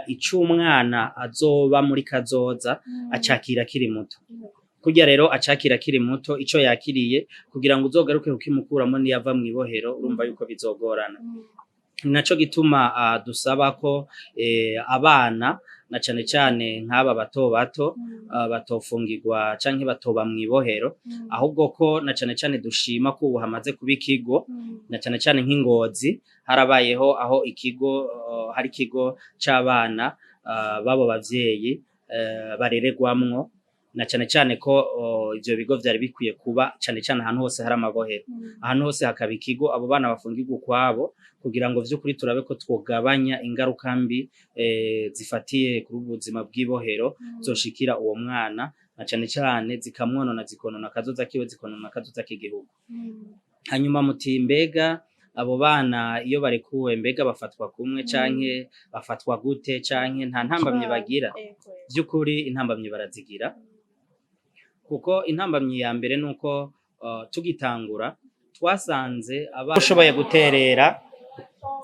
Ico umwana azoba muri kazoza acakira akiri muto. Kurya rero acakira akiri muto, ico yakiriye kugira ngo uzogaruke kukimukuramo niyava mw'ibohero, urumva yuko bizogorana. Ni naco gituma dusaba ko abana, na cane cane nk'aba bato bato, batofungirwa canke batoba mw'ibohero, ahubwo ko na cane cane dushima ko ubu hamaze kuba ikigo, na cane cane nk'i Ngozi harabayeho aho ikigo, hari ikigo c'abana b'abo bavyeyi barererwamwo, na cane cane ko ivyo bigo vyari bikwiye kuba cane cane ahantu hose hari amabohero, ahantu hose hakaba ikigo abo bana bafungirwa ukwabo, kugira ngo vy'ukuri turabe ko twogabanya ingaruka mbi zifatiye kuri ubuzima bw'ibohero zoshikira uwo mwana, na cane cane zikamwonona, zikonona akazoza kiwe, zikonona akazoza k'igihugu. Hanyuma muti: "Mbega abo bana iyo barekuwe, mbega bafatwa kumwe canke bafatwa gute, canke nta ntambamyi bagira?" Vy'ukuri intambamyi barazigira, kuko intambamyi ya mbere nuko tugitangura twasanze abana ushoboye guterera,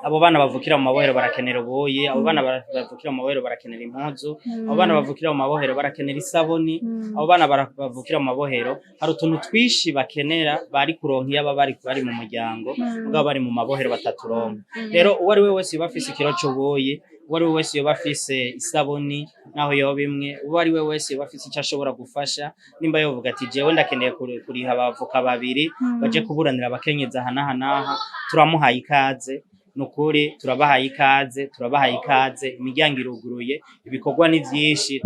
abo bana bavukira mu mabohero barakenera ubuyi, abo bana bavukira mu mabohero barakenera impuzu, abo bana bavukira mu mabohero barakenera isabuni, abo bana bavukira mu mabohero hari utuntu twishi bakenera bari kuronka iyo aba bari mu muryango, mugabo bari mu mabohero bataturonka. Rero uwo ari we wese yoba afise ikiro c'ubuyi, uwo ari we wese yoba afise isabuni naho yoba imwe, uwo ari we wese yoba afise ico ashobora gufasha, nimba yovuga ati: "Jewe ndakeneye kuriha abavoka babiri baje kuburanira abakenyezi aha n'aha n'aha", turamuhaye ikaze. Nukuri turabahaye ikaze, turabahaye ikaze. Imiryango iruguruye, ibikorwa ni vyinshi.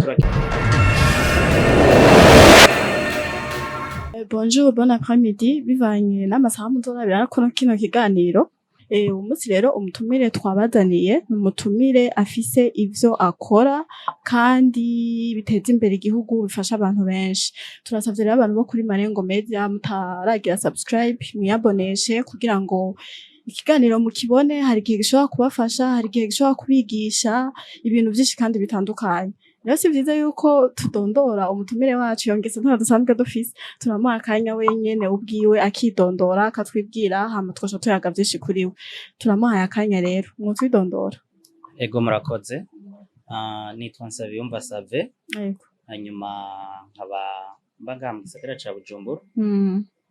Bonjour, bon après-midi, bivanye n'amasaha muzorabira kuno kino kiganiro. Uyu munsi rero umutumire twabazaniye ni umutumire afise ivyo akora kandi biteza imbere igihugu, bifasha abantu benshi. Turasavye rero abantu bo kuri Marengo Media mutaragira subscribe, mwiyaboneshe kugira ngo ikiganiro mukibone. Hari igihe gishobora kubafasha, hari igihe gishobora kubigisha ibintu vyinshi kandi bitandukanye. Rero si vyiza yuko tudondora umutumire wacu, yongese nta dusanzwe dufise. Turamuha akanya wenyene ubwiwe akidondora, akatwibwira, hama tugaca tuyaga vyinshi kuri we. Turamuhaye akanya rero, mwotwidondora. Ego, murakoze. Nitwa Nsabiyumva Save. Hanyuma nkaba mba ngaha mu gisagara ca Bujumbura.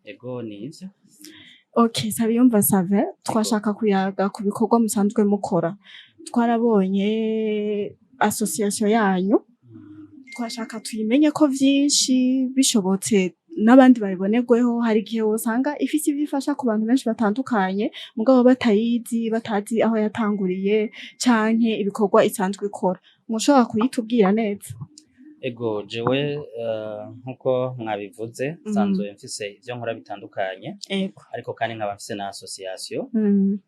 Ego, ni ivyo. Okay, Sabiyumva Save, twashaka kuyaga ku bikorwa musanzwe mukora. Twarabonye association yanyu, twashaka tuyimenye ko vyinshi bishobotse n'abandi babibonerweho. Hari igihe wosanga ifise ivyo ifasha ku bantu benshi batandukanye, mugabo batayizi, batazi aho yatanguriye canke ibikorwa isanzwe ikora. Mwoshobora kuyitubwira neza? Ego, jewe nkuko mwabivuze, nsanzwe mfise ivyo nkora bitandukanye, ariko kandi nkaba mfise na association.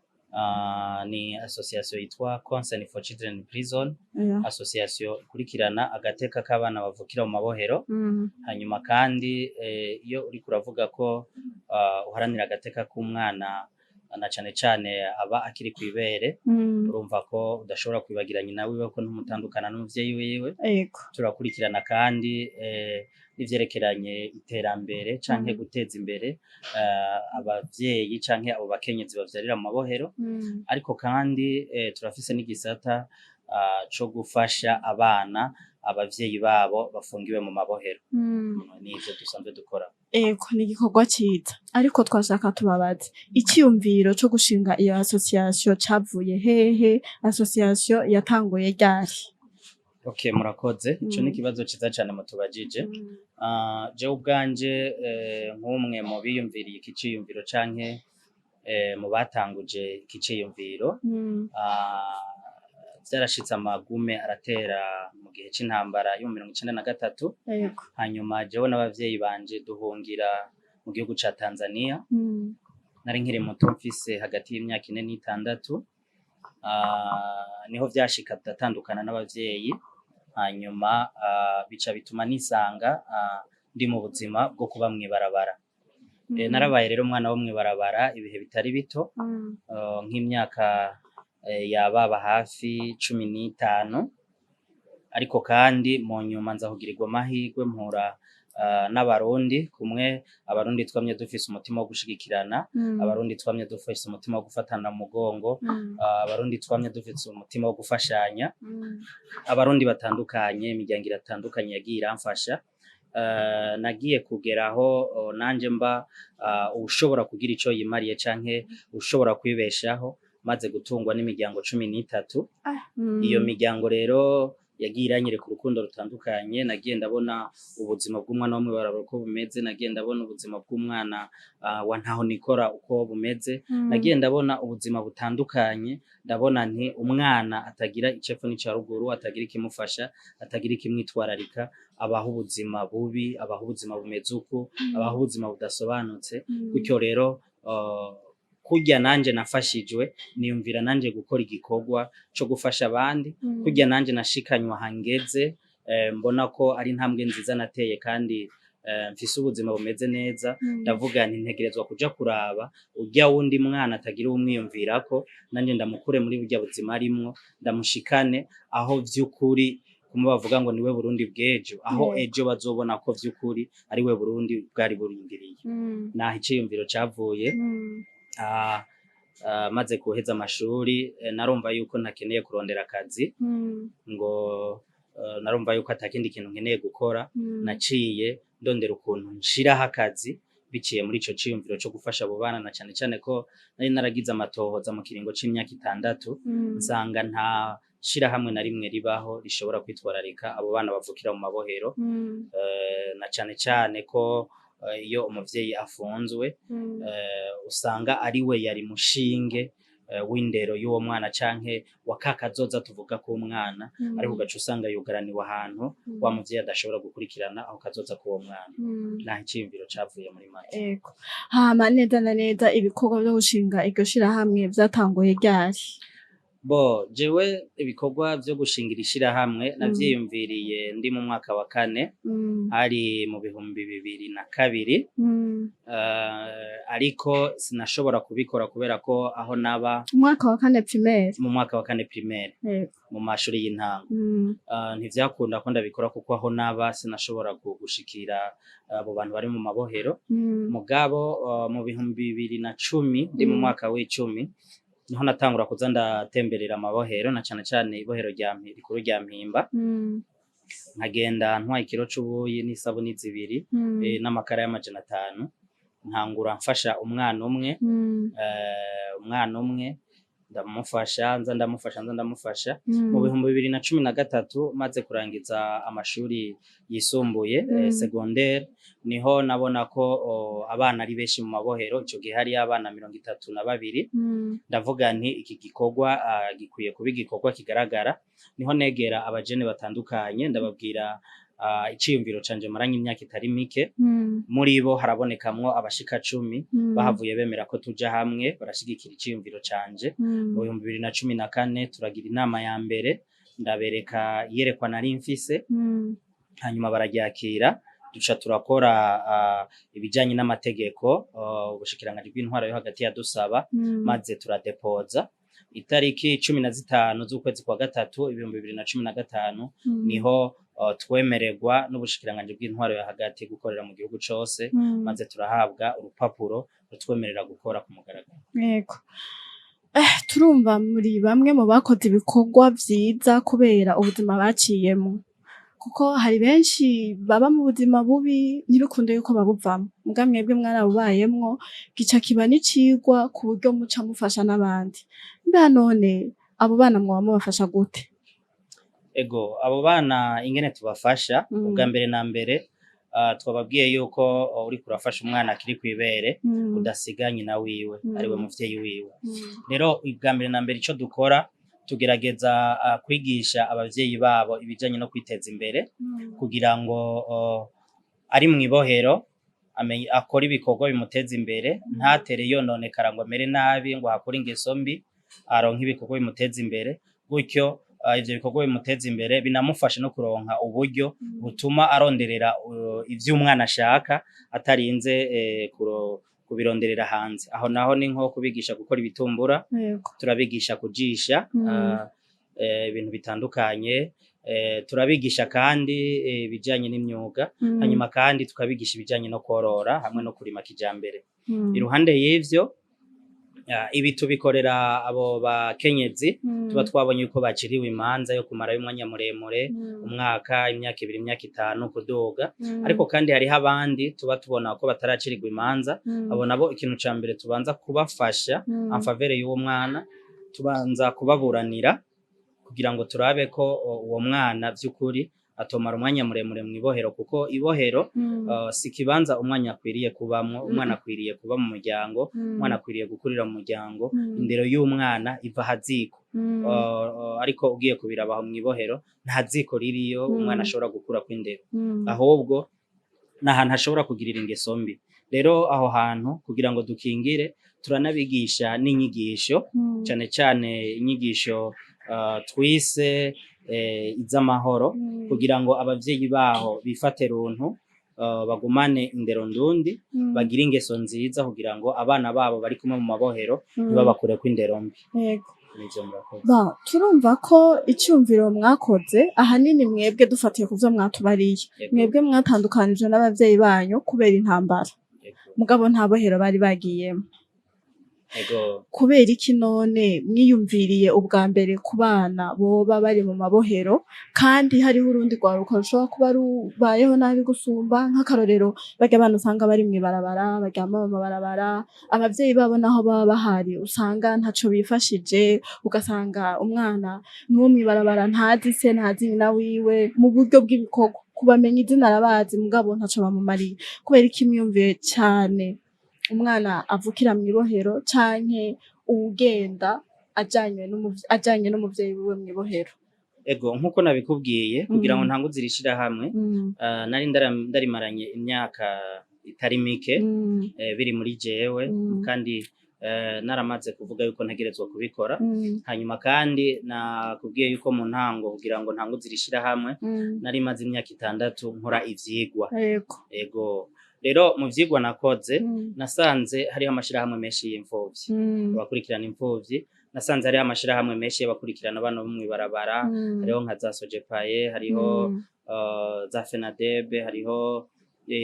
Ni association yitwa Concern for Children in Prison, association ikurikirana agateka k'abana bavukira mu mabohero. Hanyuma kandi iyo uriko uravuga ko uharanira agateka k'umwana, na cane cane aba akiri kw'ibere, urumva ko udashobora kwibagira nyina wiwe, ko ntumutandukana n'umuvyeyi wiwe. Turakurikirana kandi n'ivyerekeranye iterambere canke guteza imbere abavyeyi canke abo bakenyezi bavyarira mu mabohero. Ariko kandi turafise n'igisata co gufasha abana abavyeyi babo bafungiwe mu mabohero. Nivyo dusanzwe dukora. Ego, ni igikorwa ciza, ariko twashaka tubabaze: iciyumviro co gushinga iyo association cavuye hehe? Association yatanguye ryari? Okay, murakoze. Ico ni ikibazo ciza cane mutubajije. Jewe ubwanje, nk'umwe mu biyumviriye iki ciyumviro canke mu batanguje iki ciyumviro, vyarashitse amagume aratera mu gihe c'intambara yo mu 93. Hanyuma jewe n'abavyeyi banje duhungira mu gihugu ca Tanzania. Nari nkiri muto, mfise hagati y'imyaka 4 n'itandatu. Niho vyashika ndatandukana n'abavyeyi, hanyuma bica bituma nisanga ndi mu buzima bwo kuba mw'ibarabara. Narabaye rero umwana wo mw'ibarabara ibihe bitari bito, nk'imyaka yababa hafi 15. Ariko kandi mu nyuma nza kugirirwa amahirwe mpura n'abarundi kumwe. Abarundi twamye dufise umutima wo gushigikirana, abarundi twamye dufise umutima wo gufatana mu mugongo, abarundi twamye dufise umutima wo gufashanya. Abarundi batandukanye, imiryango iratandukanye yagiye iramfasha. Nagiye kugeraho nanje mba ushobora kugira ico yimariye canke ushobora kwibeshaho, maze gutungwa n'imiryango 13. Iyo miryango rero yagiye iranyereka urukundo rutandukanye. Nagiye ndabona ubuzima bw'umwana wo mw'ibarabara uko bumeze, nagiye ndabona ubuzima bw'umwana wa ntaho nikora uko bumeze, nagiye ndabona ubuzima butandukanye. Ndabona nti umwana atagira icepfo n'ica ruguru, atagira ikimufasha, atagira ikimwitwararika, abaho ubuzima bubi, abaho ubuzima bumeze uku, abaho ubuzima budasobanutse. Gutyo rero kurya nanje nafashijwe, niyumvira nanje gukora igikorwa co gufasha abandi. Kurya nanje nashikanywa hangeze, mbona ko ari intambwe nziza nateye kandi mfise ubuzima bumeze neza, ndavuga nti ntegerezwa kuja kuraba urya wundi mwana atagira uwumwiyumvirako, nanje ndamukure muri burya buzima arimwo, ndamushikane aho vy'ukuri kumwe bavuga ngo niwe Burundi bw'ejo, aho ejo bazobona ko vy'ukuri ari we Burundi bwari burindiriye. Naho iciyumviro cavuye. Maze guheza amashuri, narumva yuko ntakeneye kurondera akazi, ngo narumva yuko atakindi kintu nkeneye gukora. Naciye ndondera ukuntu nshiraho akazi biciye muri ico ciyumviro co gufasha abo bana, na cane cane ko nari naragize amatohoza mu kiringo c'imyaka 6, nsanga nta shirahamwe na rimwe ribaho rishobora kwitwararika abo bana bavukira mu mabohero, na cane cane ko iyo umuvyeyi afunzwe, usanga ari we yari mushinge w'indero y'uwo mwana canke wa kakazoza tuvuga k'umwana, ariko ugaca usanga yugaraniwe ahantu wa muvyeyi adashobora gukurikirana aho kazoza k'uwo mwana. Naho iciyumviro cavuye muri make. Ego. Hama neza na neza ibikorwa vyo gushinga iryo shirahamwe vyatanguye ryari? Bo jewe ibikorwa vyo gushingira ishirahamwe navyiyumviriye ndi mu mwaka wa kane, hari mu 2002. Ariko sinashobora kubikora kubera ko aho naba Umwaka wa kane primaire? Mu mwaka wa kane primaire, mu mashuri y'intango. Ntivyakunda ko ndabikora kuko aho naba sinashobora gushikira abo bantu bari mu mabohero. Mugabo mu 2010, ndi mu mwaka w'icumi, niho natangura kuza ndatemberera amabohero, na cane cane ibohero rya rikuru rya Mpimba, nkagenda ntwaye ikiro c'ubuyi n'isabuni zibiri, n'amakara y'500. Ntangura mfasha umwana umwe, umwana umwe ndamufasha, nza ndamufasha, nza ndamufasha. Mu 2013, maze kurangiza amashuri yisumbuye, secondaire, niho nabona ko abana ari benshi mu mabohero. Ico gihe hariyo abana 32. Ndavuga nti iki gikorwa gikwiye kuba igikorwa kigaragara. Niho negera abajene batandukanye, ndababwira iciyumviro canje maranye imyaka itari mike. Muri bo harabonekamwo abashika 10 bahavuye bemera ko tuja hamwe, barashigikira iciyumviro canje. Mu 2014 turagira inama ya mbere, ndabereka iyerekwa nari mfise, hanyuma bararyakira, duca turakora ibijanye n'amategeko ubushikiranganji bw'intwaro yo hagati yadusaba, maze turadepoza itariki 15 z'ukwezi kwa gatatu 2015. Niho twemererwa n'ubushikiranganji bw'intwaro yo hagati gukorera mu gihugu cose, maze turahabwa urupapuro rutwemerera gukora ku mugaragaro. Yego. Turumva muri bamwe mu bakoze ibikorwa vyiza kubera ubuzima baciyemo. Kuko hari benshi baba mu buzima bubi ntibikunde yuko babuvamwo. Muga mwebwe mwarabubayemwo, gica kiba n'icigwa ku buryo muca mufasha n'abandi. Mbe none abo bana mwoba mubafasha gute? Ego, abo bana ingene tubafasha, ubwa mbere na mbere twababwiye yuko uriko urafasha umwana akiri kw'ibere, udasiga nyina wiwe, ariwe muvyeyi wiwe. Rero ubwa mbere na mbere ico dukora, tugerageza kwigisha abavyeyi babo ibijanye no kwiteza imbere, kugira ngo ari mw'ibohero akore ibikorwa bimuteza imbere, ntatere yononekara ngo amere nabi, ngo akore ingeso mbi, aronke ibikorwa bimuteza imbere. Gutyo ivyo bikorwa bimuteza imbere binamufasha no kuronka uburyo butuma aronderera ivyo umwana ashaka atarinze kubironderera hanze. Aho naho ni nko kubigisha gukora ibitumbura, turabigisha kujisha, ibintu bitandukanye. Turabigisha kandi ibijanye n'imyuga, hanyuma kandi tukabigisha ibijanye no korora hamwe no kurima kijambere. Iruhande y'ivyo, ibi tubikorera abo bakenyezi tuba twabonye yuko baciriwe imanza yo kumarayo umwanya muremure, umwaka, imyaka 2, imyaka 5 kuduga. Ariko kandi hariho abandi tuba tubona ko bataracirirwa imanza. Abo nabo, ikintu ca mbere tubanza kubafasha en faveur y'uwo mwana, tubanza kubaburanira kugira ngo turabe ko uwo mwana vy'ukuri atomara umwanya muremure mw'ibohero, kuko ibohero si ikibanza umwana akwiriye kubamwo. Umwana akwiriye kuba mu muryango, umwana akwiriye gukurira mu muryango. Indero y'umwana iva ahaziko. Ariko ugiye kubiraba aho mw'ibohero, nta ziko ririyo umwana ashobora gukura kw'indero, ahubwo ni ahantu ashobora kugirira ingeso mbi. Rero aho hantu, kugira ngo dukingire, turanabigisha n'inyigisho, cane cane inyigisho twise iz'amahoro, kugira ngo abavyeyi baho bifate runtu, bagumane indero ndundi, bagire ingeso nziza, kugira ngo abana babo bari kumwe mu mabohero ntibabakureko indero mbi. Nivyo, murakoze. Ba, turumva ko icyumviro mwakoze ahanini, mwebwe dufatiye ku vyo mwatubariye, mwebwe mwatandukanije n'abavyeyi banyu kubera intambara, mugabo nta bohero bari bagiyemo. Kubera iki none mwiyumviriye ubwa mbere ku bana boba bari mu mabohero, kandi hariho urundi rwaruka rushobora kuba rubayeho nabi gusumba? Nk'akarorero, barya bana usanga bari mw'ibarabara, baryama mu mabarabara, abavyeyi babo naho baba bahari usanga ntaco bifashije, ugasanga umwana n'uwo mw'ibarabara ntazi se, ntazi nyina wiwe, mu buryo bw'ibikorwa kubamenya izina arabazi, mugabo ntaco bamumariye. Kubera iki mwiyumviye cane umwana avukira mw'ibohero canke uwugenda ajanye n'umuvyeyi wiwe mw'ibohero? Ego, nkuko nabikubwiye, kugira ngo ntanguze iri shirahamwe, nari ndarimaranye imyaka itari mike, biri muri jewe, kandi naramaze kuvuga yuko ntegerezwa kubikora. Hanyuma kandi nakubwiye yuko mu ntango, kugira ngo ntanguze iri shirahamwe, nari maze imyaka 6 nkora ivyigwa. Ego, rero mu vyigwa nakoze, nasanze hariho amashirahamwe menshi y'imfuvyi, abakurikirana imfuvyi. Nasanze hariho amashirahamwe menshi y'abakurikirana abana bo mw'ibarabara. Hariho nka za Sojepaye, hariho za FENADEB, hariho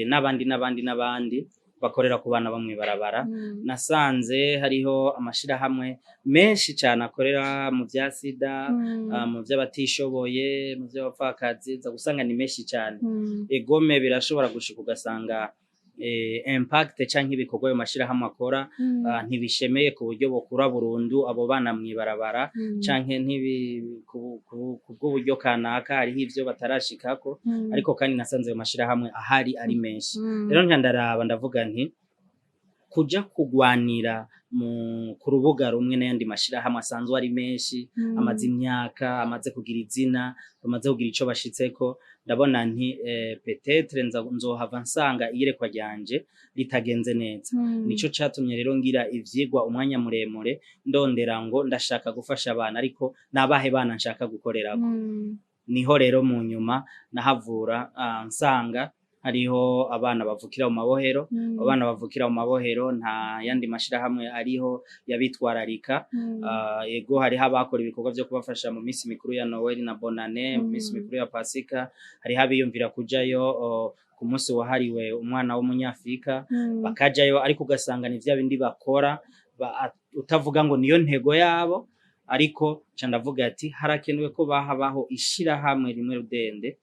n'abandi n'abandi n'abandi bakorera ku bana bo mw'ibarabara. Nasanze hariho amashirahamwe menshi cane akorera mu vya sida, mu vy'abatishoboye, mu vy'abapfakazi, za gusanga ni menshi cane. Egome, birashobora gushika ugasanga impact canke ibikorwa ayo mashirahamwe akora ntibishemeye ku buryo bokura burundu abo bana mw'ibarabara, canke ntibi kubw'uburyo kanaka hariho ivyo batarashikako. Ariko kandi nasanze ayo mashirahamwe ahari ari menshi. Rero nca ndaraba, ndavuga nti kuja kugwanira mu ku rubuga rumwe n'ayandi mashirahamwe asanzwe ari menshi, amaze imyaka, amaze kugira izina, bamaze kugira ico bashitseko, ndabona nti peut-être nzohava nsanga iyerekwa ryanje ritagenze neza. Nico catumye rero ngira ivyigwa umwanya muremure, ndondera ngo ndashaka gufasha abana, ariko nabahe bana nshaka gukorerako? Niho rero mu nyuma nahavura nsanga hariho abana bavukira mu mabohero. Abana bavukira mu mabohero, nta yandi mashirahamwe ariho yabitwararika. Ego, hariho abakora ibikorwa vyo kubafasha mu minsi mikuru ya Noel na Bonane, mu minsi mikuru ya Pasika, hariho abiyumvira kujayo ku munsi wahariwe umwana w'umunyafrika, bakajayo, ariko ugasanga ni vya bindi bakora utavuga ngo niyo ntego yabo. Ariko ca ndavuga ati harakenewe ko bahabaho ishirahamwe rimwe rudende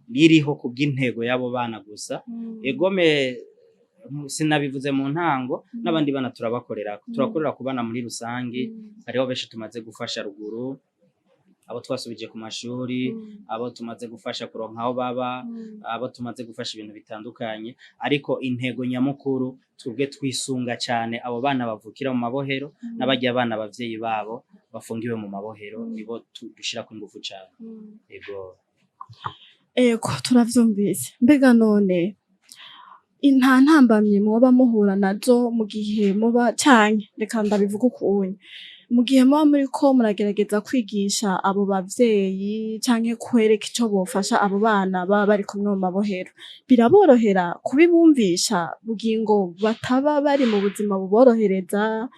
ririho kubw'intego y'abo bana gusa. Egome, sinabivuze mu ntango, n'abandi bana turabakorera, turakorera ku bana muri rusangi. Hariho benshi tumaze gufasha ruguru, abo twasubije ku mashuri, abo tumaze gufasha kuronka aho baba, abo tumaze gufasha ibintu bitandukanye. Ariko intego nyamukuru, twebwe twisunga cyane abo bana bavukira mu mabohero n'abarya abana abavyeyi babo bafungiwe mu mabohero, nibo dushirako ingufu cane. Ego. Ego, turavyumvise. Mbega none nta ntambamyi mwoba muhura nazo mu gihe muba, canke reka ndabivuga ukunye, mu gihe muba muriko muragerageza kwigisha abo bavyeyi canke kwereka ico bofasha abo bana baba bari kumwe mu mabohero, biraborohera kubibumvisha bugingo bataba bari mu buzima buborohereza?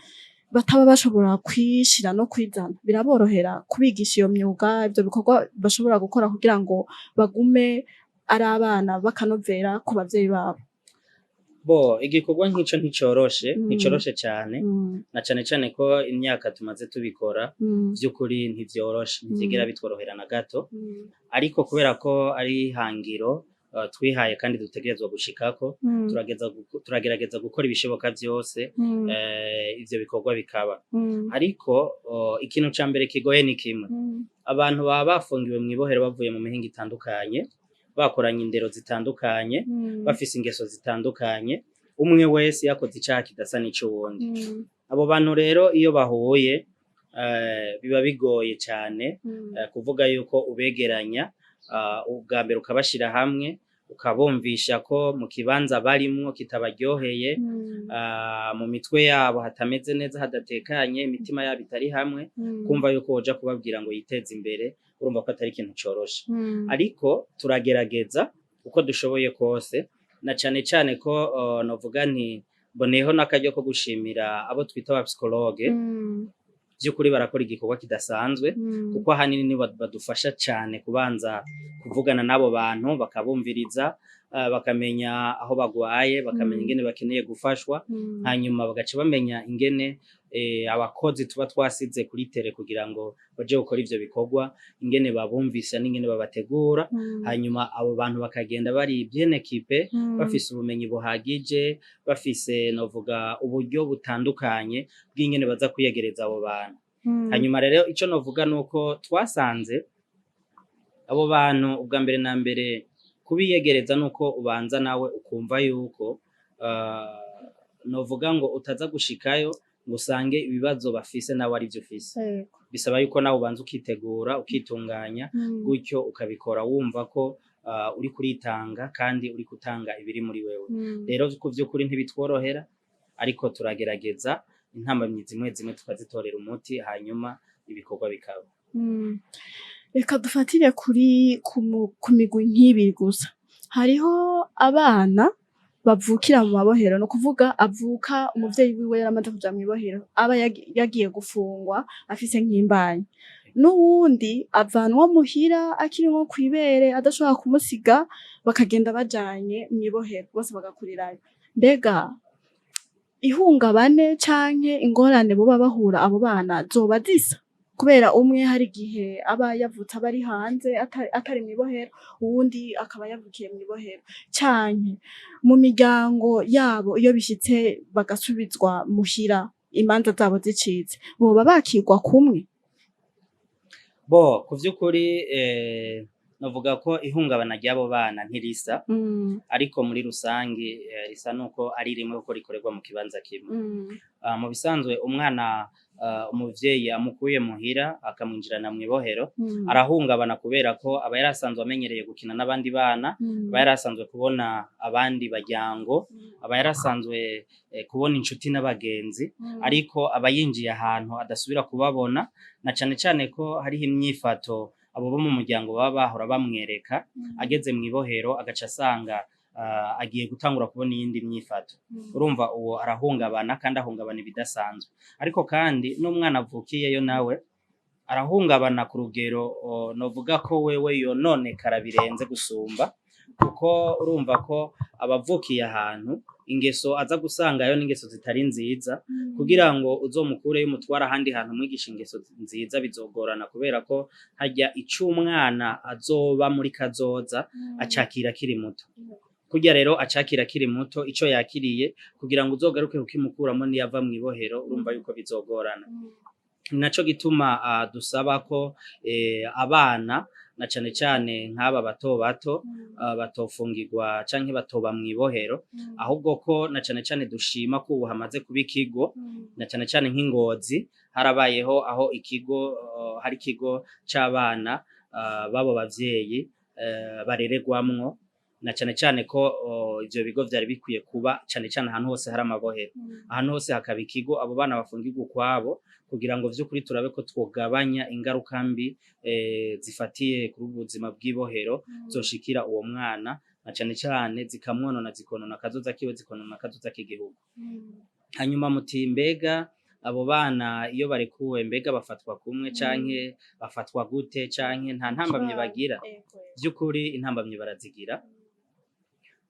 Bataba bashobora kwishira no kwizana, biraborohera kubigisha iyo myuga, ivyo bikorwa bashobora gukora kugira ngo bagume ari abana b'akanovera ku bavyeyi babo? Bo, igikorwa nk'ico nticoroshe, nticoroshe cane, na cane cane ko imyaka tumaze tubikora, vy'ukuri ntivyoroshe, ntivyigera bitworohera na gato. Ariko kubera ko ari ihangiro twihaye kandi dutegerezwa gushikako, turagerageza gukora ibishoboka vyose, ivyo bikorwa bikaba. Ariko ikintu ca mbere kigoye ni kimwe: abantu baba bafungiwe mw'ibohero bavuye mu mihingo itandukanye, bakoranye indero zitandukanye, bafise ingeso zitandukanye, umwe wese yakoze icaha kidasa n'ic'uwundi. Abo bantu rero iyo bahuye, biba bigoye cane kuvuga yuko ubegeranya, ubwa mbere ukabashira hamwe, ukabumvisha ko mu kibanza barimwo kitabaryoheye, mu mitwe yabo hatameze neza, hadatekanye, imitima yabo itari hamwe. Kumva yuko woja kubabwira ngo yiteze imbere, urumva ko atari ikintu coroshe. Ariko turagerageza uko dushoboye kose, na cane cane ko novuga nti mboneyeho n'akaryo ko gushimira abo twita aba psychologue. Vy'ukuri barakora igikorwa kidasanzwe, kuko ahanini nibo badufasha cane kubanza kuvugana n'abo bantu, bakabumviriza, bakamenya aho bagwaye, bakamenya ingene bakeneye gufashwa, hanyuma bagaca bamenya ingene abakozi tuba twasize kuri terrain kugira ngo baje gukora ivyo bikorwa, ingene babumvisa n'ingene babategura. Hanyuma abo bantu bakagenda bari bien équipés, bafise ubumenyi buhagije, bafise novuga uburyo butandukanye bw'ingene baza kwiyegereza abo bantu. Hanyuma rero ico novuga nuko twasanze abo bantu, ubwa mbere na mbere kubiyegereza nuko ubanza nawe ukumva yuko novuga ngo utaza gushikayo ngo usange ibibazo bafise nawe arivyo ufise. Bisaba yuko nawe ubanza ukitegura, ukitunganya, gutyo ukabikora wumva ko uriko uritanga kandi uriko utanga ibiri muri wewe. Rero ku vy'ukuri ntibitworohera, ariko turagerageza intambamyi zimwe zimwe tukazitorera umuti, hanyuma ibikorwa bikaba. Reka dufatire kuri ku migwi nk'ibiri gusa. Hariho abana bavukira mu mabohero, ni ukuvuga avuka umuvyeyi wiwe yaramaze kuja mw'ibohero, aba yagiye gufungwa afise nk'imbanyi, n'uwundi avanwa muhira akiri nko kw'ibere, adashobora kumusiga, bakagenda bajanye mw'ibohero bose bagakurirayo. Mbega ihungabane canke ingorane boba bahura abo bana zoba zisa? Kubera umwe hari igihe aba yavutse aba ari hanze atari mw'ibohero, uwundi akaba yavukiye mw'ibohero. Canke mu miryango yabo, iyo bishitse bagasubizwa muhira imanza zabo zicitse, boba bakirwa kumwe? Bo, ku vy'ukuri novuga ko ihungabana ry'abo bana ntirisa, ariko muri rusangi risa nuko ari rimwe, kuko rikorerwa mu kibanza kimwe. Mu bisanzwe umwana, umuvyeyi amukuye muhira akamwinjirana mw'ibohero, arahungabana kubera ko aba yarasanzwe amenyereye gukina n'abandi bana, aba yarasanzwe kubona abandi baryango, aba yarasanzwe kubona inshuti n'abagenzi, ariko aba yinjiye ahantu adasubira kubabona, na cane cane ko hariho imyifato abo bo mu muryango baba bahora bamwereka. Ageze mw'ibohero agaca asanga agiye gutangura kubona iyindi myifato. Urumva uwo arahungabana, kandi ahungabana ibidasanzwe. Ariko kandi n'umwana avukiyeyo nawe arahungabana ku rugero novuga ko wewe yononekara birenze gusumba, kuko urumva ko abavukiye ahantu ingeso aza gusangayo n'ingeso zitari nziza. Kugira ngo uzomukureyo umutware ahandi hantu umwigisha ingeso nziza bizogorana, kubera ko harya ico umwana azoba muri kazoza acakira akiri muto. Kurya rero acakira akiri muto, ico yakiriye, kugira ngo uzogaruke kukimukuramo niyava mw'ibohero, urumva yuko bizogorana. Ni naco gituma dusaba ko abana, na cane cane nk'aba bato bato, batofungirwa canke batoba mw'ibohero, ahubwo ko na cane cane dushima ko ubu hamaze kuba ikigo, na cane cane nk'i Ngozi harabayeho aho ikigo, hari ikigo c'abana b'abo bavyeyi barererwamwo, na cane cane ko ivyo bigo vyari bikwiye kuba cane cane ahantu hose hari amabohero, ahantu hose hakaba ikigo abo bana bafungirwa ukwabo, kugira ngo vy'ukuri turabe ko twogabanya ingaruka mbi zifatiye kuri ubuzima bw'ibohero zoshikira uwo mwana, na cane cane zikamwonona, zikonona akazoza kiwe, zikonona akazoza k'igihugu. Hanyuma muti mbega Abo bana iyo barekuwe, mbega bafatwa kumwe canke bafatwa gute, canke nta ntambamyi bagira? Vy'ukuri intambamyi barazigira,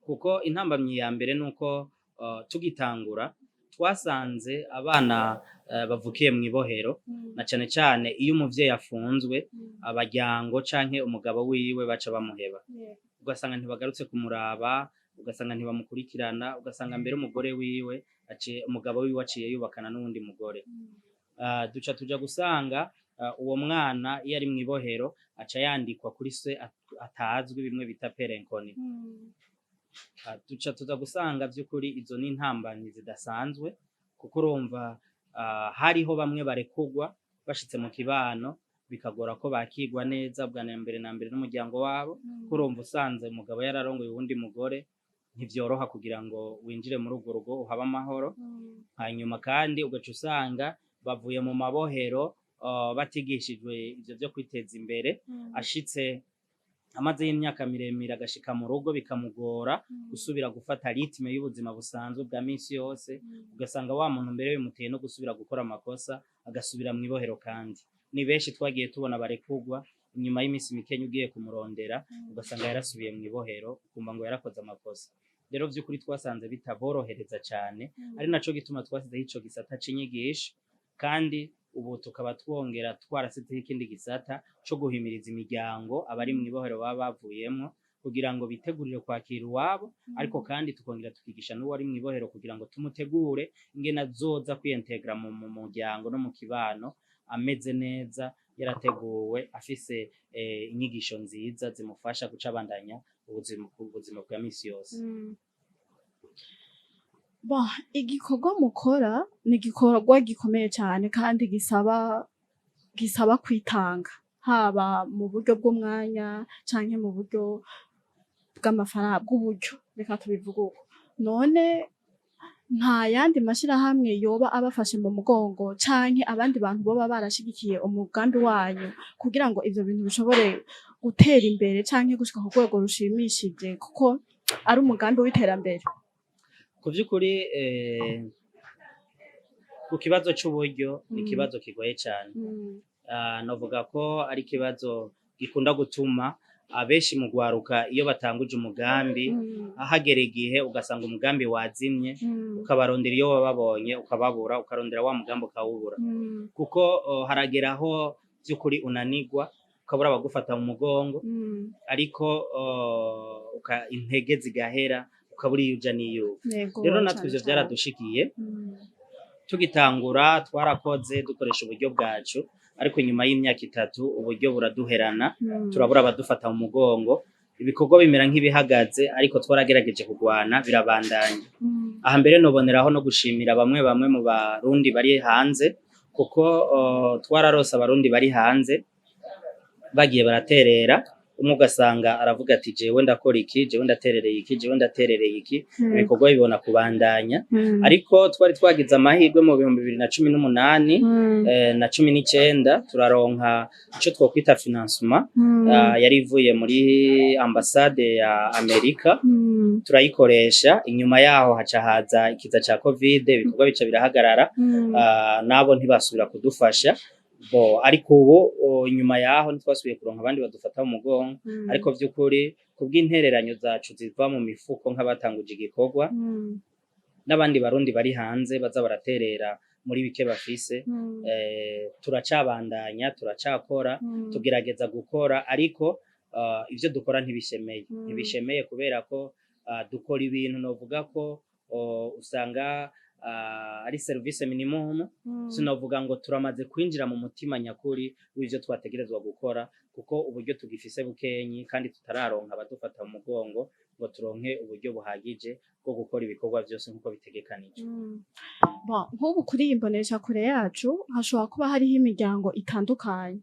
kuko intambamyi ya mbere nuko tugitangura twasanze abana bavukiye mw'ibohero, na cane cane iyo umuvyeyi afunzwe, abaryango canke umugabo wiwe baca bamuheba, ugasanga ntibagarutse kumuraba, ugasanga ntibamukurikirana, ugasanga mbere umugore wiwe aciye, umugabo wiwe aciye yubakana n'uwundi mugore. Duca tuja gusanga uwo mwana iyo ari mw'ibohero aca yandikwa kuri se atazwi, bimwe bita père inconnu. Duca tuza gusanga vy'ukuri izo ni intambamyi zidasanzwe, kuko urumva hariho bamwe barekurwa bashitse mu kibano bikagora ko bakigwa neza bwa mbere na mbere n'umuryango wabo, kuko urumva usanze umugabo yararongoye uwundi mugore, ntivyoroha kugira ngo winjire muri urwo rugo uhabe amahoro. Hanyuma kandi ugaca usanga bavuye mu mabohero batigishijwe ivyo vyo kwiteza imbere. Ashitse amaze y'imyaka miremire, agashika mu rugo bikamugora gusubira gufata rythme y'ubuzima busanzwe bwa misi yose, ugasanga wa muntu mbere bimuteye no gusubira gukora amakosa, agasubira mw'ibohero. Kandi ni benshi twagiye tubona barekurwa, inyuma y'imisi mikenya ugiye kumurondera ugasanga yarasubiye mw'ibohero, ukumva ngo yarakoze amakosa. Rero vy'ukuri twasanze bitaborohereza cane, ari naco gituma twasizeho ico gisata c'inyigisho, kandi ubu tukaba twongera twarasizeho ikindi gisata co guhimiriza imiryango abari mw'ibohero baba bavuyemwo kugira ngo bitegurire kwakira uwabo. Ariko kandi tukongera tukigisha n'uwo ari mw'ibohero kugira ngo tumutegure ingene azoza kwiyentegra mu muryango no mu kibano ameze neza, yarateguwe, afise inyigisho nziza zimufasha guca abandanya ubuzima bwa misi yose. Bon, igikorwa mukora ni igikorwa gikomeye cyane kandi gisaba kwitanga, haba mu buryo bw'umwanya canke mu buryo bw'amafaranga, bw'uburyo, reka tubivuge uko. None nta yandi mashirahamwe yoba abafashe mu mugongo canke abandi bantu boba barashigikiye umugambi wanyu kugira ngo ivyo bintu bishobore gutera imbere canke gushika ku rwego rushimishije, kuko ari umugambi w'iterambere? Ku vy'ukuri, ku kibazo c'uburyo, ni ikibazo kigoye cane. Novuga ko ari ikibazo gikunda gutuma abenshi mu gwaruka iyo batanguje umugambi, hagera igihe ugasanga umugambi wazimye, ukabarondera iyo wababonye ukababura, ukarondera wa mugambi ukawubura, kuko haragera aho vy'ukuri unanigwa, ukabura abagufata mu mugongo, ariko intege zigahera, ukabura iyo uja n'iyo uva. Rero natwe cane ivyo cane. vyaradushikiye. Tugitangura twarakoze dukoresha uburyo bwacu, ariko nyuma y'imyaka 3 uburyo buraduherana, turabura abadufata mu mugongo, ibikorwa bimera nk'ibihagaze, ariko twaragerageje kugwana birabandanya. Aha mbere noboneraho no gushimira bamwe bamwe mu Barundi bari hanze, kuko twararose Abarundi bari hanze bagiye baraterera. Umwe ugasanga aravuga ati: "Jewe ndakora iki, jewe ndaterereye iki, jewe ndaterereye iki." Ibikorwa bibona kubandanya. Ariko twari twagize amahirwe mu 2018 na 19, turaronka ico twokwita financement, yari ivuye muri ambasade ya Amerika, turayikoresha. Inyuma yaho haca haza ikiza ca Covid, ibikorwa bica birahagarara, nabo ntibasubira kudufasha bo. Ariko ubu inyuma yaho ntitwasubiye kuronka abandi badufata mu mugongo, ariko vy'ukuri kubw'intereranyo zacu ziva mu mifuko nk'abatanguje igikorwa, n'abandi Barundi bari hanze baza baraterera muri bike bafise, turacabandanya, turacakora, tugerageza gukora, ariko ivyo dukora ntibishemeye. Ntibishemeye kubera ko dukora ibintu novuga ko usanga ari service minimum. Sinovuga ngo turamaze kwinjira mu mutima nyakuri w'ivyo twategerezwa gukora, kuko uburyo tugifise bukenyi kandi tutararonka abadufata mu mugongo ngo turonke uburyo buhagije bwo gukora ibikorwa vyose nk'uko bitegekanijwe. Bon, nk'ubu kuri iyi mboneshakure yacu hashobora kuba hariho imiryango itandukanye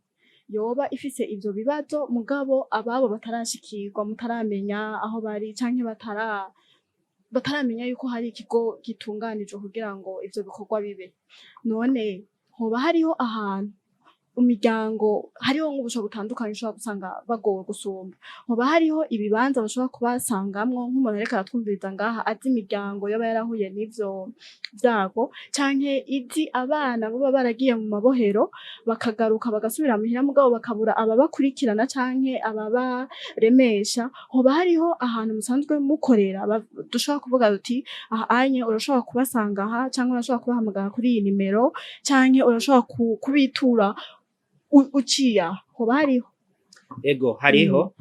yoba ifise ivyo bibazo, mugabo ababo batarashikirwa, mutaramenya aho bari canke bataramenya yuko hari ikigo gitunganijwe kugira ngo ivyo bikorwa bibe. None hoba hariho ahantu Imiryango hariho nk'ubusho butandukanye ushobora gusanga bagowe gusumba, hoba hariho ibibanza bashobora kubasangamwo nk'umuntu ariko aratwumviriza ngaha azi imiryango yoba yarahuye n'ivyo vyago, canke izi abana boba baragiye mu mabohero bakagaruka bagasubira muhira, mugabo bakabura ababakurikirana canke ababaremesha? Hoba hariho ahantu musanzwe mukorera dushobora kuvuga tuti: "Aha anye urashobora kubasanga aha", canke urashobora kubahamagara kuri iyi nimero, canke urashobora kubitura uciye aha? Hoba hariho? Ego, hariho.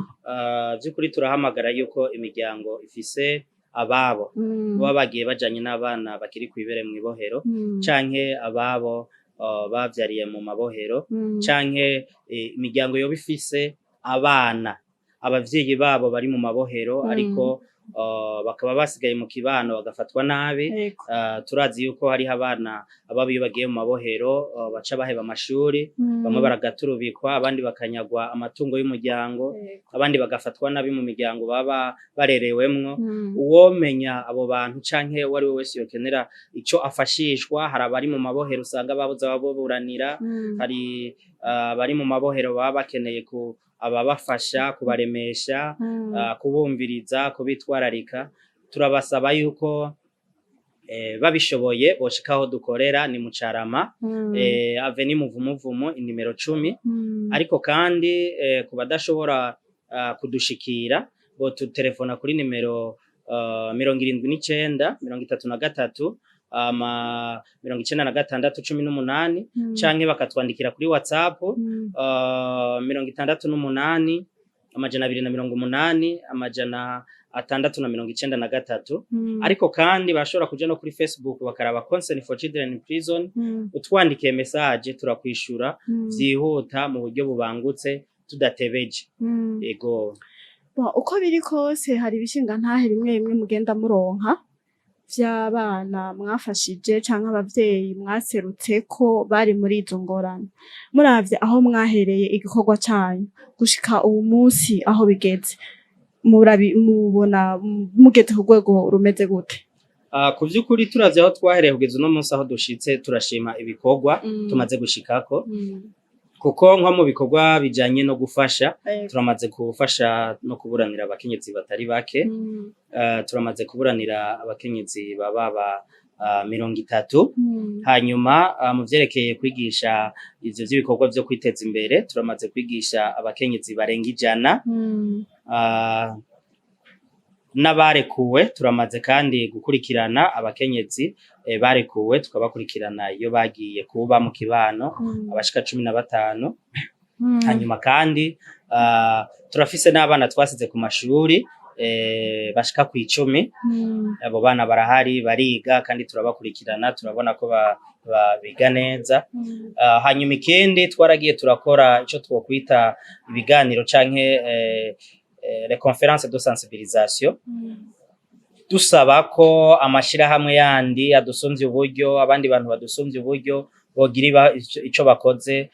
Vy'ukuri turahamagara yuko imiryango ifise ababo baba bagiye bajanye n'abana bakiri kw'ibere mw'ibohero, canke ababo bavyariye mu mabohero, canke imiryango yoba ifise abana abavyeyi babo bari mu mabohero, ariko bakaba basigaye mu kibano bagafatwa nabi. Turazi yuko hariho abana ababo iyo bagiye mu mabohero baca baheba amashuri, bamwe baragaturubikwa, abandi bakanyagwa amatungo y'umuryango, abandi bagafatwa nabi mu miryango baba barerewemwo. Uwomenya abo bantu canke uwo ari we wese yokenera ico afashishwa, hari abari mu mabohero usanga babuze ababuranira, hari abari mu mabohero baba bakeneye ku ababafasha kubaremesha, kubumviriza, kubitwararika. Turabasaba yuko babishoboye boshika aho dukorera, ni mu Carama, avenue Muvumuvumu inimero 10. Ariko kandi ku badashobora kudushikira, botutelefona kuri nimero 79 33 ama 96 18, canke bakatwandikira kuri WhatsApp 68 280 693. Ariko kandi bashobora kuja no kuri Facebook bakaraba Concern for Children in Prison. Utwandikiye message turakwishura vyihuta, mu buryo bubangutse, tudatebeje. Ego. Bon, uko biri kose hari ibishingantahe bimwe bimwe mugenda muronka vy'abana mwafashije canke abavyeyi mwaserutse ko bari muri izo ngorane. Muravye aho mwahereye igikorwa canyu gushika uwu munsi aho bigeze, mubona mugeze ku rwego rumeze gute? Ku vy'ukuri, turavye aho twahereye kugeza uno munsi aho dushitse, turashima ibikorwa tumaze gushikako, kuko nko mu bikorwa bijanye no gufasha, turamaze gufasha no kuburanira abakenyezi batari bake. Turamaze kuburanira abakenyezi baba ba 30. Hanyuma mu vyerekeye kwigisha ivyo vy'ibikorwa vyo kwiteza imbere, turamaze kwigisha abakenyezi barenga 100. N'abarekuwe, turamaze kandi gukurikirana abakenyezi barekuwe, tukabakurikirana iyo bagiye kuba mu kibano, abashika 15. Hanyuma kandi turafise n'abana twasize ku mashuri bashika kw'icumi. Abo bana barahari, bariga, kandi turabakurikirana, turabona ko biga neza. Hanyuma ikindi, twaragiye turakora ico twokwita ibiganiro canke les conférences de sensibilisation, dusaba ko amashirahamwe yandi adusumvye uburyo, abandi bantu badusumvye uburyo, bogira ico bakoze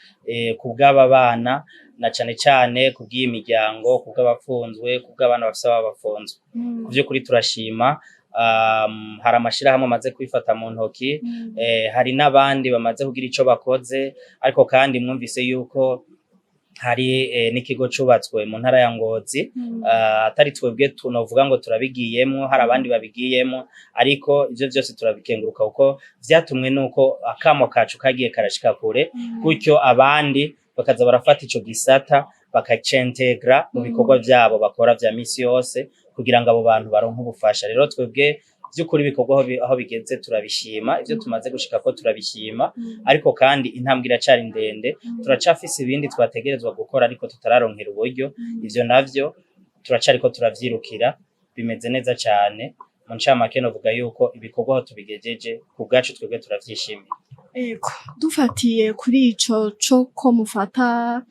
ku bw'aba bana, na cane cane ku bw'iyi miryango, ku bw'abafunzwe, ku bw'abana bafise ababa bafunzwe. Ku vy'ukuri turashima, hari amashirahamwe amaze kwifata mu ntoki, hari n'abandi bamaze kugira ico bakoze. Ariko kandi mwumvise yuko hari n'ikigo cubatswe mu ntara ya Ngozi, atari twebwe tunovuga ngo turabigiyemwo, hari abandi babigiyemwo, ariko ivyo vyose turabikenguruka kuko vyatumwe nuko akamo kacu kagiye karashika kure, gutyo abandi bakaza barafata ico gisata bakacintegra mu bikorwa vyabo bakora vya misi yose, kugira ngo abo bantu baronke ubufasha. Rero twebwe vy'ukuri ibikorwa aho bigeze turabishima, ivyo tumaze gushikako turabishima, ariko kandi intambwe iracari ndende. Turacafise ibindi twategerezwa gukora ariko tutararonkera uburyo. Ivyo navyo turacariko turavyirukira. Bimeze neza cane. Mu ncamake novuga yuko ibikorwa aho tubigejeje, ku bwacu twebwe turavyishimiye. Ego, dufatiye kuri ico co ko mufata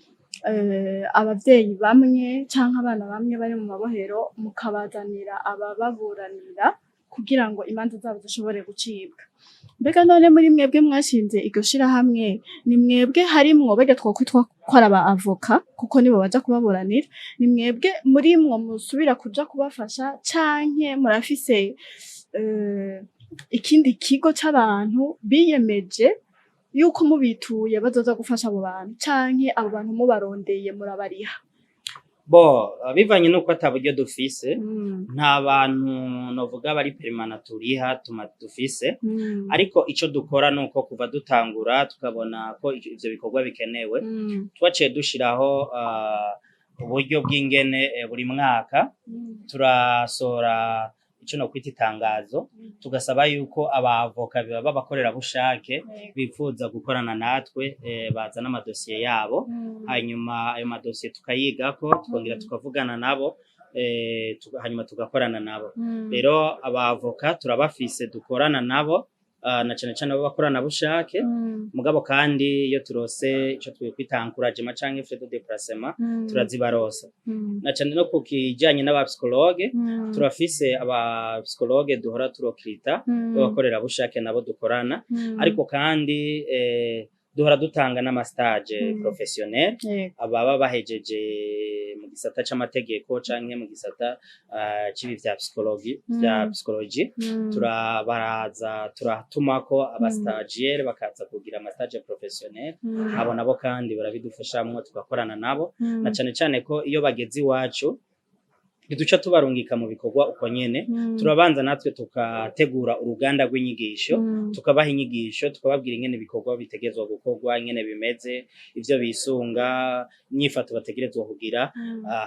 abavyeyi bamwe canke abana bamwe bari mu mabohero, mukabazanira abababuranira kugira ngo imanza zabo zishobore gucibwa, mbega none muri mwebwe mwashinze iryo shirahamwe, ni mwebwe harimwo barya twokwitwa ko ari aba avoka, kuko nibo baja kubaburanira, ni mwebwe murimwo musubira kuja kubafasha, canke murafise ikindi kigo c'abantu biyemeje? Yuko mubituye bazoza gufasha abo bantu, canke abo bantu mubarondeye murabariha? Bo bivanye n'uko ata buryo dufise, nta bantu novuga bari permanent turiha tuma dufise. Ariko ico dukora nuko kuva dutangura tukabona ko ivyo bikorwa bikenewe, twaciye dushiraho uburyo bw'ingene buri mwaka turasohora ico nokwita itangazo, tugasaba yuko abavoka b'abakorerabushake bifuza gukorana natwe bazana amadosiye yabo. Hanyuma ayo madosiye tukayigako, tukongera tukavugana nabo, hanyuma tugakorana nabo. Rero abavoka turabafise dukorana nabo, na cane cane b'abakoranabushake. Mugabo kandi iyo turose ico twokwita encouragement canke frais de déplacement, turazibarosa. Na cane no ku kijanye n'aba psychologue, turafise aba psychologue duhora turokrita b'abakorerabushake nabo dukorana. Ariko kandi duhora dutanga n'ama stage professionnel, ababa bahejeje mu gisata c'amategeko canke mu gisata c'ibi vya psychologie, vya psychologie. Turabaraza, turatumako aba stagiaire bakaza kugira ama stage professionnel. Abo nabo kandi barabidufashamwo, tugakorana nabo. Na cane cane ko iyo bageze iwacu ntiduca tubarungika mu bikorwa uko nyene. Turabanza natwe tukategura uruganda rw'inyigisho, tukabaha inyigisho, tukababwira ingene ibikorwa bitegerezwa gukorwa, ingene bimeze, ivyo bisunga, inyifato bategerezwa kugira.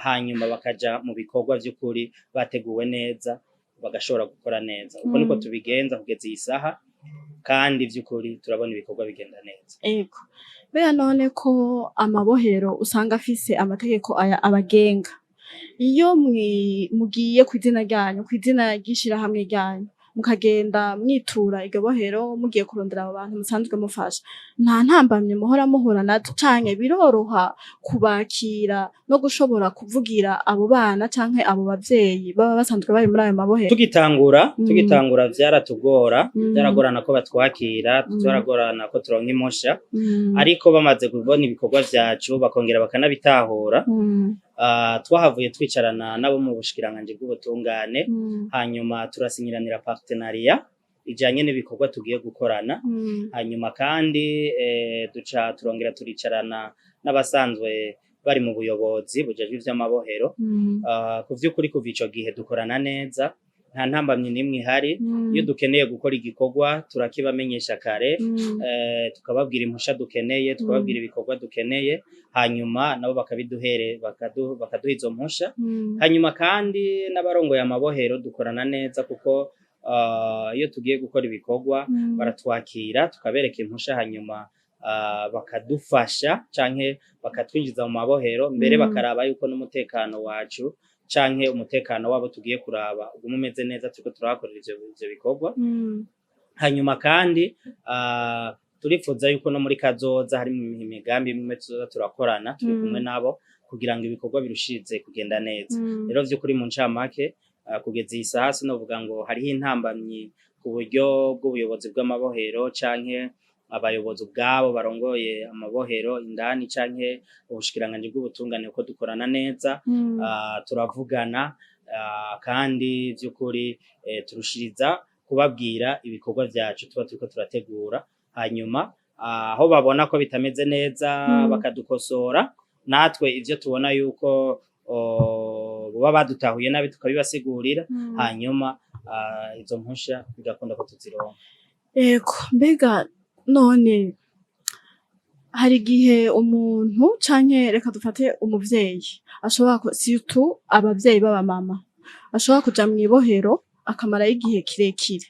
Hanyuma bakaja mu bikorwa vy'ukuri bateguwe neza, bagashobora gukora neza. Uko niko tubigenza kugeza iyi saha, kandi vy'ukuri turabona ibikorwa bigenda neza. Ego. Bea none ko amabohero usanga afise amategeko aya abagenga, iyo mugiye kw'izina ryanyu, kw'izina ry'ishirahamwe ryanyu, mukagenda mwitura iryo bohero mugiye kurondera abo bantu musanzwe mufasha, nta ntambamye muhora muhura nazo, canke biroroha kubakira no gushobora kuvugira abo bana canke abo bavyeyi baba basanzwe bari muri ayo mabohero? Tugitangura, tugitangura vyaratugora. Vyaragorana ko batwakira, vyaragorana ko turonka impusha. Ariko bamaze kubona ibikorwa vyacu, bakongera bakanabitahura, twahavuye twicarana nabo mu bushikiranganji bw'ubutungane. Hanyuma turasinyiranira partenariat ijanye n'ibikorwa tugiye gukorana. Hanyuma kandi duca turongera turicarana n'abasanzwe bari mu buyobozi bujejwe ivy'amabohero. Ku vy'ukuri kuva ico gihe dukorana neza, nta ntambamyi n'imwe ihari. Iyo dukeneye gukora igikorwa turakibamenyesha kare, tukababwira impusha dukeneye, tukababwira ibikorwa dukeneye, hanyuma nabo bakabiduhere, bakaduha izo mpusha. Hanyuma kandi n'abarongoye amabohero dukorana neza, kuko iyo tugiye gukora ibikorwa baratwakira, tukabereka impusha, hanyuma bakadufasha canke bakatwinjiza mu mabohero mbere, bakaraba yuko n'umutekano wacu canke umutekano wabo tugiye kuraba uguma umeze neza turiko turahakorera ivyo bikorwa. Hanyuma kandi turifuza yuko no muri kazoza hari imigambi imwe tuzoza turakorana turi kumwe nabo, kugira ngo ibikorwa birushirize kugenda neza. Rero vy'ukuri mu ncamake, kugeza iyi saha sinovuga ngo hariho intambamyi ku buryo bw'ubuyobozi bw'amabohero canke abayobozi ubwabo barongoye amabohero indani canke ubushikiranganji bw'ubutungane, kuko dukorana neza. Turavugana, kandi vy'ukuri turushiriza kubabwira ibikorwa vyacu tuba turiko turategura. Hanyuma aho babona ko bitameze neza bakadukosora, natwe ivyo tubona yuko boba badutahuye nabi tukabibasigurira. Hanyuma izo mpusha bigakunda ko tuzironka. Ego, mbega none hari igihe umuntu, canke reka dufate umuvyeyi, ashobora, surtout abavyeyi b'abamama, ashobora kuja mw'ibohero akamarayo igihe kirekire,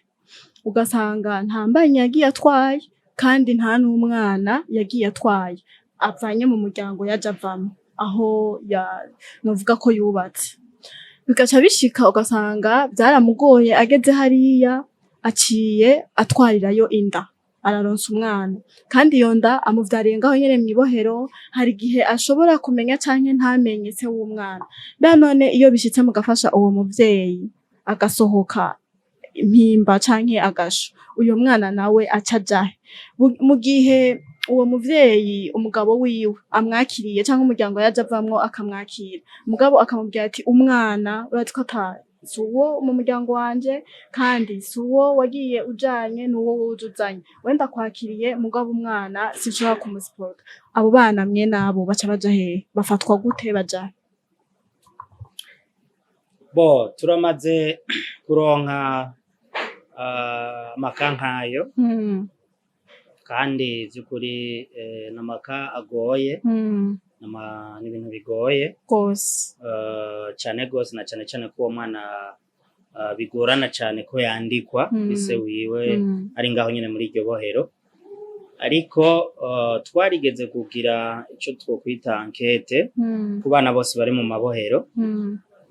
ugasanga nta mbanyi yagiye atwaye kandi nta n'umwana yagiye atwaye avanye mu muryango yaje avamwo, aho novuga ko yubatse, bigaca bishika ugasanga vyaramugoye, ageze hariya aciye atwarirayo inda, araronsa umwana, kandi iyo nda amuvyariye ngaho nyene mw'ibohero. Hari igihe ashobora kumenya canke ntamenye se w'umwana. Mbega none iyo bishitse mugafasha uwo muvyeyi agasohoka impimba canke agasho, uyo mwana nawe aca ajahe? Mu gihe uwo muvyeyi umugabo wiwe amwakiriye canke umuryango yaje avamwo akamwakira, mugabo akamubwira ati umwana urazi ko ata Si uwo mu muryango wanje, kandi si uwo wagiye ujanye, ni uwo wuje uzanye. Wenda kwakiriye, mugabo umwana sinshobora kumusupporta. Abo bana mwe nabo baca baja hehe? Bafatwa gute? Baja he? Bo turamaze kuronka amaka nkayo, kandi vy'ukuri n'amaka agoye, n'ibintu bigoye gose cane gose, na cane cane ko uwo mwana bigorana cane ko yandikwa ise wiwe ari ngaho nyene muri iryo bohero. Ariko twarigeze kugira ico twokwita enquête ku bana bose bari mu mabohero,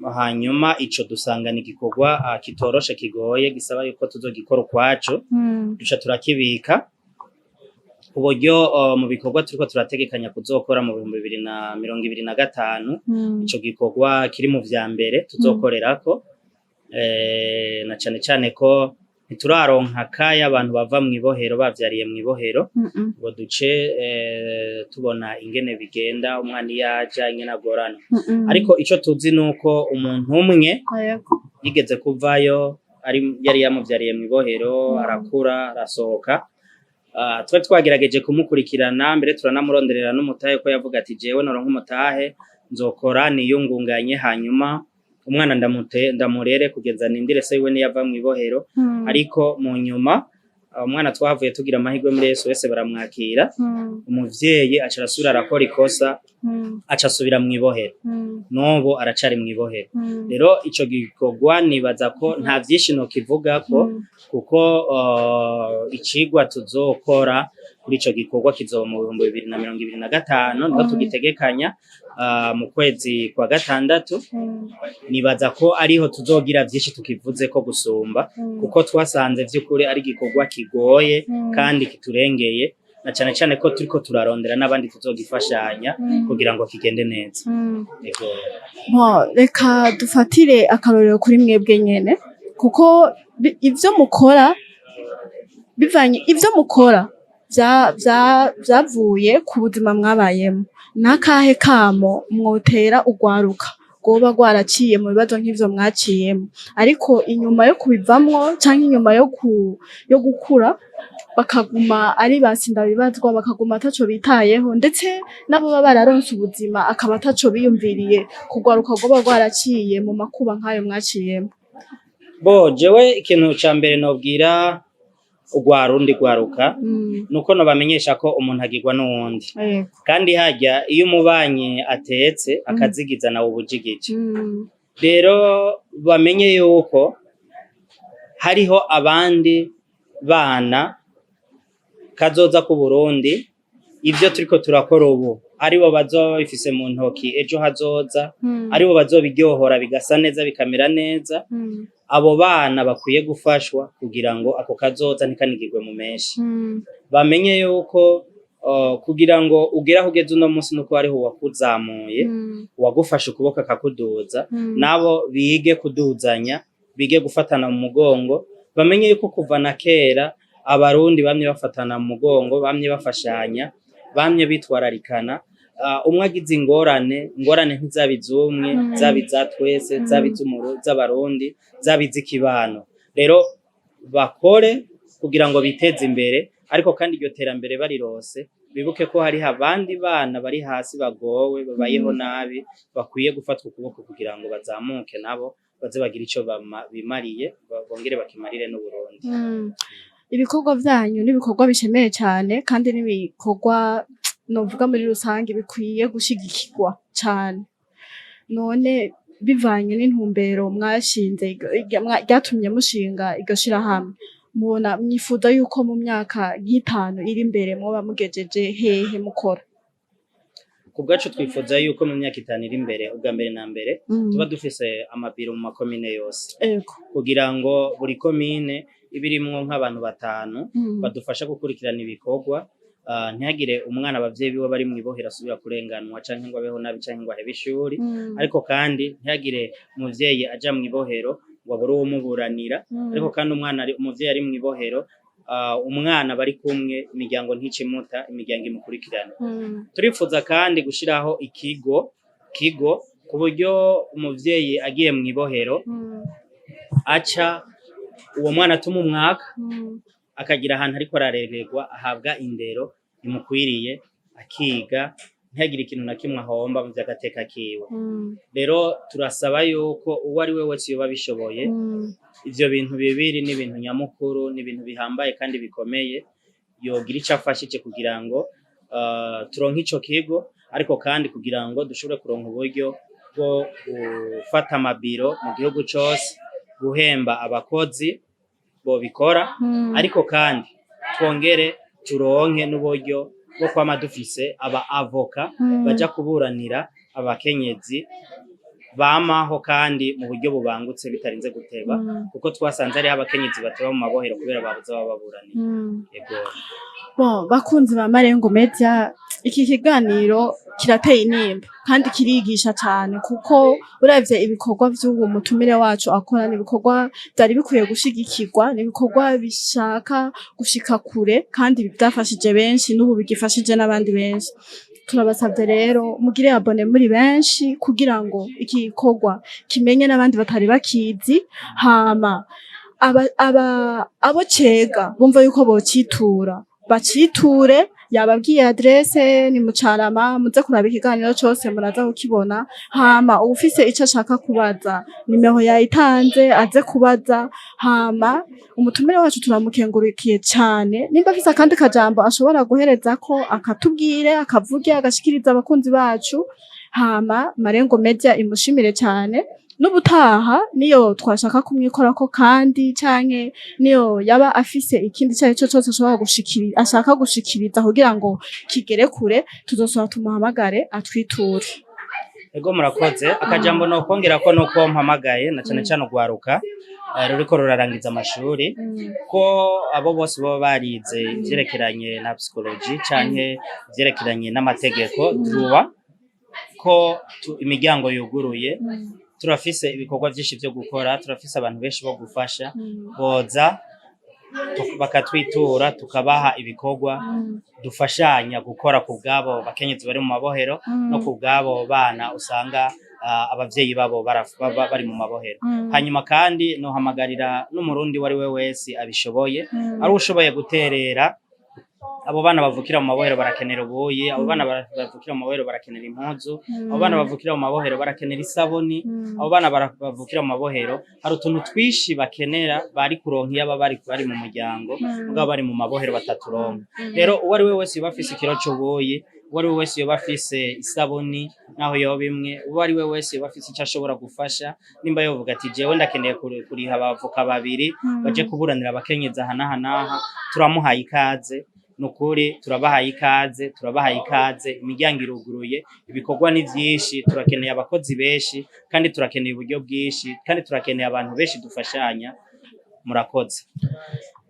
hanyuma ico dusanga ni igikorwa kitoroshe, kigoye, gisaba yuko tuzogikora ukwaco. Duca turakibika ku buryo mu bikorwa turiko turategekanya kuzokora mu 2025, ico gikorwa kiri mu vya mbere tuzokorerako, na cane cane ko ntituraronka kaya abantu bava mw'ibohero bavyariye mw'ibohero, ngo duce tubona ingene bigenda, umwana iyo aja ingene agorana. Ariko ico tuzi nuko umuntu umwe yigeze kuvayo ari yari yamuvyariye mw'ibohero, arakura, arasohoka. Twari twagerageje kumukurikirana mbere, turanamuronderera n'umutahe, ko yavuga ati: "Jewe noronka umutahe nzokora niyungunganye, hanyuma umwana ndamute ndamurere kugeza nindire se wiwe niyava mw'ibohero." Ariko mu nyuma umwana twahavuye tugira amahirwe muri SOS baramwakira. Umuvyeyi aca arasubira arakora ikosa, aca asubira mw'ibohero. N'ubu aracari mw'ibohero. Rero ico gikorwa nibaza ko nta vyinshi nokivugako, kuko icigwa tuzokora kuri ico gikorwa kizoba mu 2025, niho tugitegekanya, mu kwezi kwa gatandatu. Nibaza ko ariho tuzogira vyinshi tukivuzeko gusumba, kuko twasanze vy'ukuri ari igikorwa kigoye kandi kiturengeye, na cane cane ko turiko turarondera n'abandi tuzogifashanya kugira ngo kigende neza. Ego. Bon, reka dufatire akarorero kuri mwebwe nyene, kuko ivyo mukora bivanye ivyo mukora vyavuye ku buzima mwabayemo. N'akahe kamo mwotera urwaruka rwoba rwaraciye mu bibazo nk'ivyo mwaciyemo, ariko inyuma yo kubivamwo canke inyuma yo gukura bakaguma ari ba sindabibazwa, bakaguma ataco bitayeho, ndetse n'abo baba bararonse ubuzima akaba ataco biyumviriye kurwaruka rwoba rwaraciye mu makuba nk'ayo mwaciyemo? Bo jewe ikintu ca mbere nobwira urwarundi rwaruka nuko nobamenyesha ko umuntu agirwa n'uwundi, kandi harya iyo umubanyi atetse akazigiza nawe ubujigije. Rero bamenye yuko hariho abandi bana kazoza ku Burundi, ivyo turiko turakora ubu aribo bazoba babifise mu ntoki ejo hazoza, aribo bazobiryohora bigasa neza, bikamera neza. Abo bana bakwiye gufashwa kugira ngo ako kazoza ntikanigirwe mu menshi. Bamenye yuko kugira ngo ugere aho ugeze uno munsi nuko hariho uwakuzamuye, uwagufashe ukuboko akakuduza. Nabo bige kuduzanya, bige gufatana mu mugongo. Bamenye yuko kuva na kera Abarundi bamye bafatana mu mugongo, bamye bafashanya, bamye bitwararikana. Umwe agize ingorane, ingorane ntizaba iz'umwe, zaba iza twese, zaba z'Abarundi, zaba iz'ikibano. Rero bakore kugira ngo biteze imbere, ariko kandi iryo terambere barirose bibuke ko hariho abandi bana bari hasi bagowe, babayeho nabi, bakwiye gufatwa ukuboko kugira ngo bazamuke, nabo baze bagire ico bimariye, bongere bakimarire n'Uburundi. Ibikorwa vyanyu n'ibikorwa bishemeye cane, kandi n'ibikorwa novuga muri rusange bikwiye gushigikirwa cane. None bivanye n'intumbero mwashinze ryatumye mushinga iryo shirahamwe, mubona mwifuza yuko mu myaka nk'itanu iri imbere mwoba mugejeje hehe mukora? Ku bwacu twifuza yuko mu myaka 5 iri imbere, ubwa mbere na mbere, tuba dufise amabiro mu makomine yose, kugira ngo buri komine ibe irimwo nk'abantu batanu badufasha gukurikirana ibikorwa, ntihagire umwana abavyeyi biwe bari mw'ibohero asubira kurenganwa, canke ngo abeho nabi, canke ngo ahebe ishuri. Ariko kandi ntihagire umuvyeyi aja mw'ibohero ngo abure uwumuburanira. Ariko kandi umwana ari umuvyeyi ari mw'ibohero, umwana bari kumwe, imiryango nticimuta, imiryango imukurikirana. Turifuza kandi gushiraho ikigo kigo ku buryo umuvyeyi agiye mw'ibohero Aca uwo mwana atuma umwaka akagira ahantu ariko ararererwa, ahabwa indero imukwiriye, akiga, ntihagire ikintu na kimwe ahomba mu vy'agateka kiwe. Rero turasaba yuko uwo ari we wese yoba abishoboye, ivyo bintu bibiri ni ibintu nyamukuru, ni ibintu bihambaye kandi bikomeye, yogira ico afashije kugira ngo turonke ico kigo, ariko kandi kugira ngo dushobore kuronka uburyo bwo gufata amabiro mu gihugu cose, guhemba abakozi bobikora, ariko kandi twongere turonke n'uburyo bwo kwama dufise aba avoka baja kuburanira abakenyezi bamaho, kandi mu buryo bubangutse bitarinze guteba, kuko twasanze hariho abakenyezi bateba mu mabohero kubera babuze abababuranira. Ego. Bon, bakunzi ba Marengo Media, iki kiganiro kirateye intimba kandi kirigisha cane, kuko uravye ibikorwa vy'uwo mutumire wacu akora, ni ibikorwa vyari bikwiye gushigikirwa, ni ibikorwa bishaka gushika kure kandi vyafashije benshi, n'ubu bigifashije n'abandi benshi. Turabasavye rero mugire abonner muri benshi kugira ngo iki gikorwa kimenye n'abandi batari bakizi, hama abo cega bumva yuko bocitura baciture. Yababwiye adresse, ni mu Carama. Muze kuraba ikiganiro cose, muraza kukibona. Hama uwufise ico ashaka kubaza, nimero yayitanze, aze kubaza. Hama umutumire wacu turamukengurukiye cane. Nimba afise akandi kajambo ashobora guherezako, akatubwire, akavuge, agashikiriza abakunzi bacu. Hama Marengo Media imushimire cane. N'ubutaha niyo twashaka kumwikorako kandi, canke niyo yaba afise ikindi icari co cose ashobora gushikiriza, ashaka gushikiriza kugira ngo kigere kure, tuzosaba tumuhamagare atwiture. Ego, murakoze. Akajambo nokongera ko nuko mpamagaye na cane cane urwaruka ruriko rurarangiza amashuri, ko abo bose baba barize ivyerekeranye na psychologie canke ivyerekeranye n'amategeko, droit, ko imiryango yuguruye. Turafise ibikorwa vyinshi vyo gukora, turafise abantu benshi bo gufasha. Boza bakatwitura, tukabaha ibikorwa dufashanya gukora ku bwabo bakenyezi bari mu mabohero no ku bwabo bana usanga abavyeyi babo bari mu mabohero. Hanyuma kandi nohamagarira n'Umurundi uwo ari we wese abishoboye, ari ushoboye guterera. Abo bana bavukira mu mabohero barakenera ubuyi, abo bana bavukira mu mabohero barakenera impuzu, abo bana bavukira mu mabohero barakenera isabuni, abo bana bavukira mu mabohero hari utuntu twishi bakenera bari kuronka iyo aba bari mu muryango, mugabo bari mu mabohero bataturonka. Rero uwo ari we wese yoba afise ikiro c'ubuyi, uwo ari we wese yoba afise isabuni naho yoba imwe, uwo ari we wese yoba afise ico ashobora gufasha, nimba yovuga ati jewe ndakeneye kuriha abavoka babiri baje kuburanira abakenyezi aha n'aha n'aha, turamuhaye ikaze. Nukuri turabahaye ikaze, turabahaye ikaze. Imiryango iruguruye, ibikorwa ni vyinshi, turakeneye abakozi benshi kandi turakeneye uburyo bwinshi kandi turakeneye abantu benshi dufashanya. Murakoze.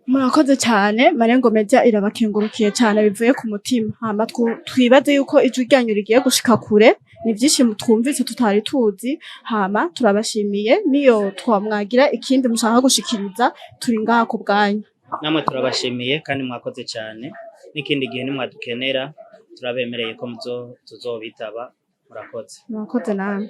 Murakoze cyane. Marengo Media irabakengurukiye cyane bivuye ku mutima. Hama twibaze yuko ijwi ryanyu rigiye gushika kure. Ni byinshi twumvise tutari tuzi. Hama turabashimiye. Niyo twamwagira ikindi mushaka gushikiriza, turi ngaha ku bwanyu. Namwe turabashimiye kandi mwakoze cyane. N'ikindi gihe nimwadukenera, turabemereye ko muzo tuzobitaba. Murakoze. Murakoze namwe.